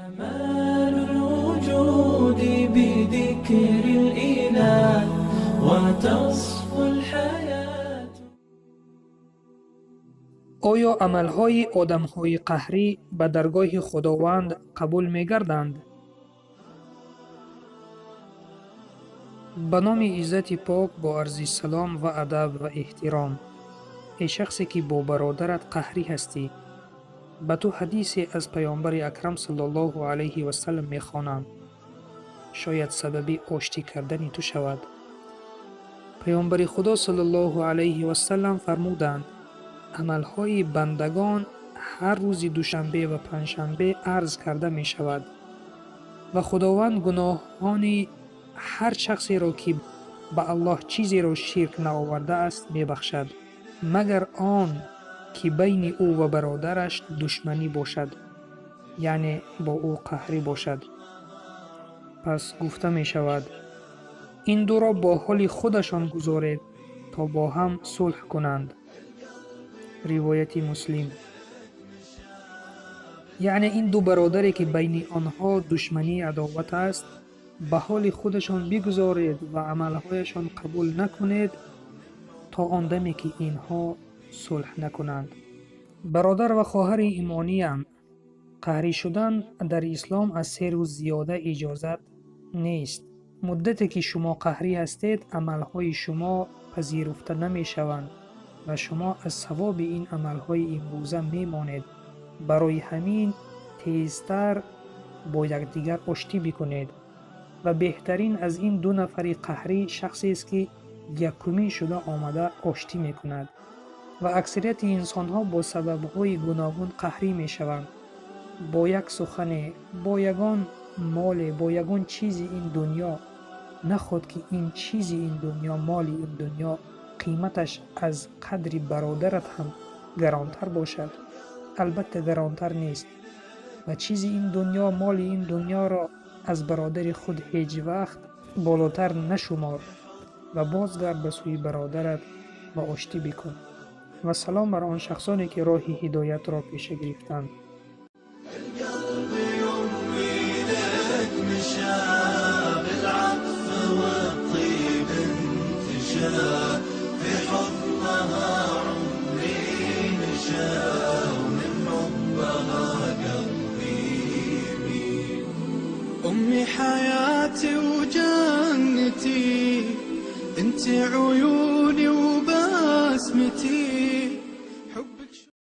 كمال الوجود بذكر الإله وتصفو الحياة. Оё амалҳои одамҳои қаҳрӣ ба даргоҳи Худованд қабул мегарданд? Ба номи Иззати Пок, бо арзи салом ва адаб ва эҳтиром, эй шахсе ки бо бародарат қаҳрӣ ҳастӣ, ба ту ҳадисе аз Паёмбари Акрам саллаллоҳу алайҳи васаллам мехонам, шояд сабаби оштӣ кардани ту шавад. Паёмбари Худо саллаллоҳу алайҳи васаллам фармуданд: амалҳои бандагон ҳар рӯзи душанбе ва панҷшанбе арз карда мешавад ва Худованд гуноҳони ҳар шахсеро, ки ба Аллоҳ чизеро ширк наовардааст, мебахшад, магар он ки байни ӯ ва бародараш душманӣ бошад, яъне бо ӯ қаҳрӣ бошад. Пас гуфта мешавад: ин дуро бо ҳоли худашон гузоред, то бо ҳам сулҳ кунанд. Ривояти Муслим. Яъне ин ду бародаре, ки байни онҳо душманӣ адоват аст, ба ҳоли худашон бигузоред ва амалҳояшон қабул накунед то он даме, ки инҳо сулҳ накунанд. Бародар ва хоҳари имониям, қаҳрӣ шудан дар ислом аз 3 рӯз зиёда иҷозат нест. Муддате ки шумо қаҳрӣ ҳастед, амалҳои шумо пазируфта намешаванд ва шумо аз савоби ин амалҳои имрӯза мемонед. Барои ҳамин тезтар бо якдигар оштӣ бикунед ва беҳтарин аз ин ду нафари қаҳрӣ шахсест, ки якумин шуда омада оштӣ мекунад. Ва аксарияти инсонҳо бо сабабҳои гуногун қаҳрӣ мешаванд. Бо як сухане, бо ягон моле, бо ягон чизи ин дунё. Наход ки ин чизи ин дунё, моли ин дунё қиматаш аз қадри бародарат ҳам гаронтар бошад. Албатта гаронтар нест. Ва чизи ин дунё, моли ин дунёро аз бародари худ ҳеҷ вақт болотар нашумор ва бозгард ба сӯи бародарат ва оштӣ бикун. Ва салом бар он шахсоне, ки роҳи ҳидоятро пеша гирифтанд. أمي حياتي وجنتي، انت عيوني.